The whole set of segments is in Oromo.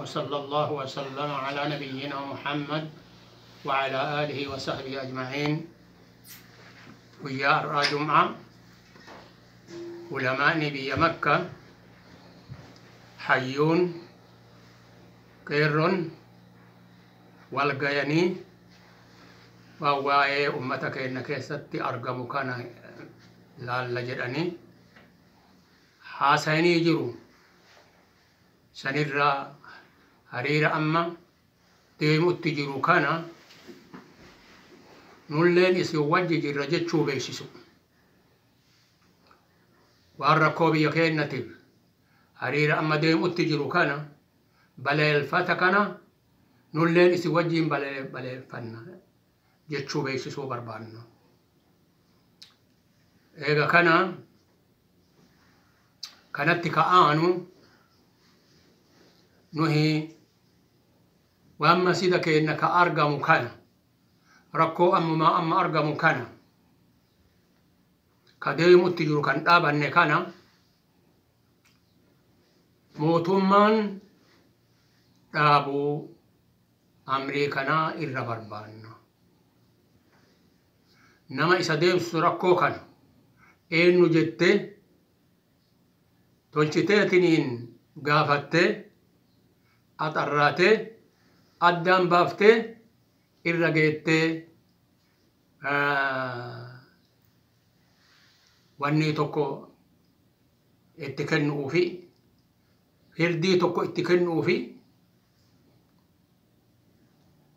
وصلى الله وسلم على نبينا محمد وعلى آله وصحبه أجمعين. Guyyaa har'aa Jum'aa ulamaa'ni biyya Makka hayyuun qeerroon wal gayanii waan waa'ee ummata keenya keessatti argamu kana laalla jedhanii haasayanii jiru. Sanirraa hariira amma deemutti jiru kana nulleen isin wajji jirra jechuu beeksisu. Waan rakkoo biyya keenyatiif hariira amma deemutti jiru kana baleelfata kana nulleen isin wajjiin baleeffanna jechuu beeksisuu barbaanna. Eega kana kanatti ka'aanu nuhi waan masjida keenya ka argamu kana rakkoo ammumaa amma argamu kana ka deemutti jiru kan dhaabanne kana mootummaan dhaabuu amrii kanaa irra barbaanna. Nama isa deemsisu rakkoo kana eenyu jettee tolchiteetiniin gaafattee axarraatee addaan baaftee irra geettee wanni tokko itti kennuufi firdii tokko itti kennuufi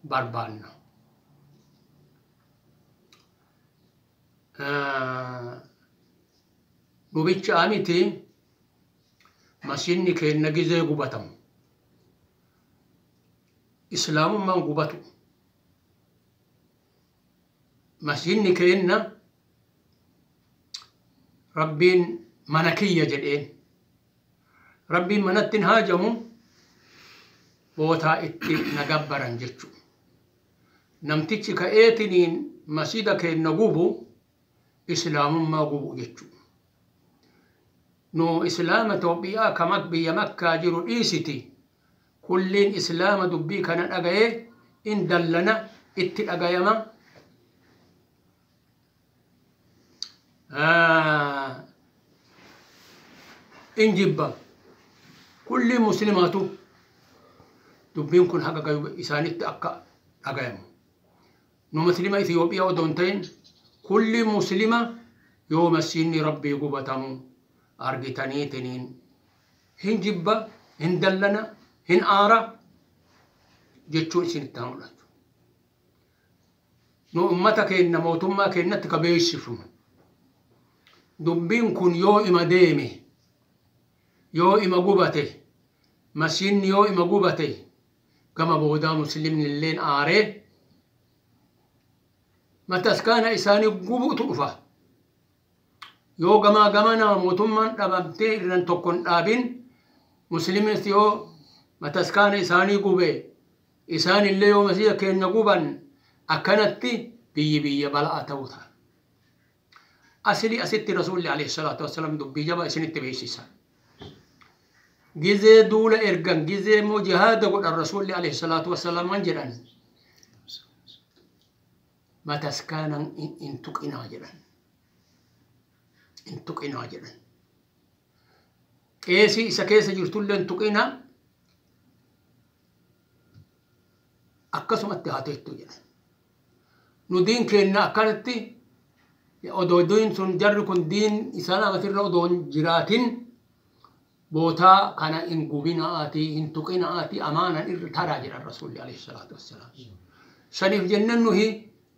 barbaanna. Nu bichaa miti masjidni keenya gizee gubatamu. Islaamummaan gubatu. Masjidni keenya Rabbiin mana kiyya jedheen. Rabbiin manatti hin haajamu bootaa itti na gabbaran jechuudha. Namtichi ka'eetiniin masjida keenya gubu islaamummaa gubu jechuudha. Nu islaama Itoophiyaa ka biyya Makkaa jiru dhiisiti. Kulliin islaama dubbii kana dhaga'ee in dallana itti dhagayama. In jibba. Kulliin muslimaatu dubbiin kun haga gayu isaanitti akka dhagayamu. Nu muslima Itoophiyaa odoo hin ta'in kulli muslima yoo masjidni Rabbii gubatamu argitaniitiniin hin jibba, hin dallana, hin aara jechuun isinitti haa mul'atu. Nu ummata keenya mootummaa keenyatti ka beeksifnu. Dubbiin kun yoo ima deeme, yoo ima gubate, masjidni yoo ima gubate, gama boodaa muslimni illeen aaree mataskaana isaanii gubuutu dhufa. Yoo gamaa gamanaa mootummaan dhabamtee irraan tokko hin dhaabin muslimis yoo mataskaana isaanii gube isaan illee yoo masjida keenya guban akkanatti biyyi biyya bala'aa ta'uu ta'a. Asli asitti Rasuulli alayhi salaatu wassalaam dubbii jabaa isinitti beeksisa. Gizee duula ergan gizee immoo jihaada godhan Rasuulli alayhi salaatu wassalaam waan jedhan mataskaanan hin tuqinaa jedhan. Hin tuqinaa jedhan. Qeesii isa keessa jirtullee hin tuqinaa akkasumatti haa teettu jedhan. Nu diin keenya akkanatti odoo diin sun jarri kun diin isaan amatirra odoo hin jiraatin bootaa kana hin gubinaatii hin tuqinaatii amaanan irra taraa jedhan Rasuulli alayhi salaatu wassalaam. Saniif jennaan nuhi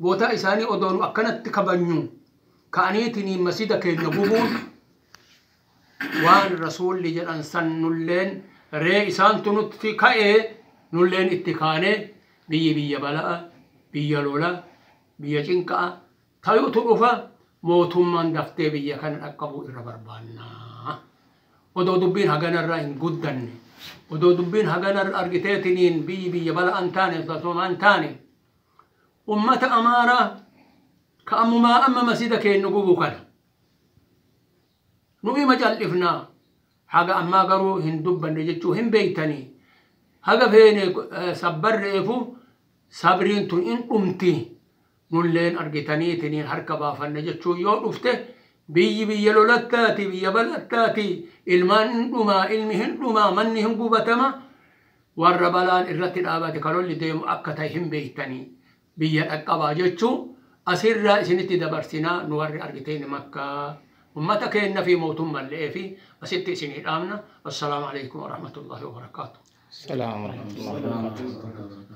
bootaa isaanii odoo nu akkanatti kabajnu ka'aniitiin masjida keenya gubuun waan Rasuulli jedhan san nulleen ree isaantu nutti ka'ee nulleen itti kaanee biyyi biyya bala'a, biyya lola, biyya cinqa'a tayutu dhufa mootummaan daftee biyya kana dhaqqabuu irra barbaannaa. Odoo dubbiin haganarraa hin guddanne, odoo dubbiin haganarra argiteetiniin biyyi biyya bala'an taane, tasoomaan taane, ummata Amaaraa ka ammumaa amma masjida keenya gubu kana. Nu ima cal'ifnaa haga ammaa garuu hin dubbanne jechuu hin beektanii. Haga feene sabbarreefu sabriin tun in dhumti. Nulleen argitaniitiniin harka baafanne jechuun yoo dhufte biyyi biyya lolattaati, biyya balattaati, ilmaan hin dhumaa, ilmi hin dhumaa, manni hin gubatama. Warra balaan irratti dhaabate kan lolli deemu akka ta'e hin beektanii biyya dhaqqabaa jechuu asirraa isinitti dabarsinaa. Nu warri argiteen Makkaa ummata keenna fi mootummallee fi asitti isinii dhaamna. Assalaamu alaikum warahmatullahi wabarakaatu. السلام ورحمة الله وبركاته.